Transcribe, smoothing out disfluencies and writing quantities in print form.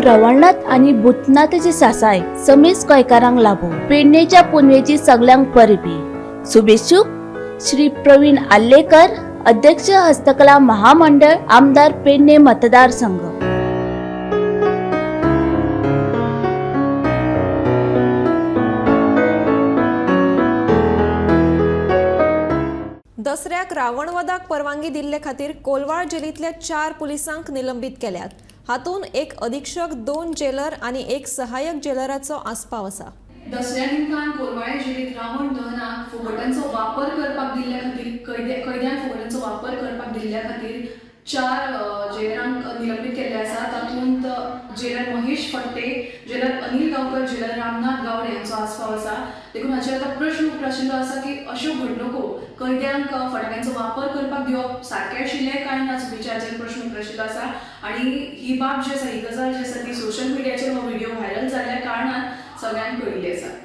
रवळनाथ आनी भूतनाथाची सासाय समेस्त गोंयकारांक लाभो. पेडणेच्या पुनवेची सगल्यांक परबी. शुभेच्छुक श्री प्रवीण आर्लेकर, अध्यक्ष, हस्तकला महामंडळ, आमदार, पेडणे मतदारसंघ. दसऱ्याक रावणवदाक परवानगी दिल्ले खातीर कोलवाळ जेलींतल्या 4 पुलिसांक निलंबीत केल्यात. हातूंत एक अधिक्षक, 2 जेलर आनी एक सहाय्यक जेलराचो आस्पाव आसा. दसऱ्या निमतान कोलवाळे जेलींत रावण दहनाक फुगोट्यांचो वापर करपाक दिल्ल्या खातीर कैद्यांक फुगोट्यांचो वापर करपाक दिल्ल्या खातीर 4 जेलरांक निलंबीत केल्ले आसा. तातूंत jailer Mahesh Phadte, jailer Anil Gaonkar, jailer Ramnath Gawade हांचो आस्पाव आसा. देखून हाचेर आतां प्रश्न उप्राशिल्लो आसा की अश्यो घडणुको कैद्यांक फटाक्यांचो वापर करपाक दिवप सारकें आशिल्लें काय ना चुकीचें, हाचेर प्रश्न उप्राशिल्लो आसा. आनी ही बाब जी आसा, ही गजाल जी आसा ती सोशल मिडियाचेर हो व्हिडियो व्हायरल जाल्ल्या कारणान सगळ्यांक कळिल्ली आसा.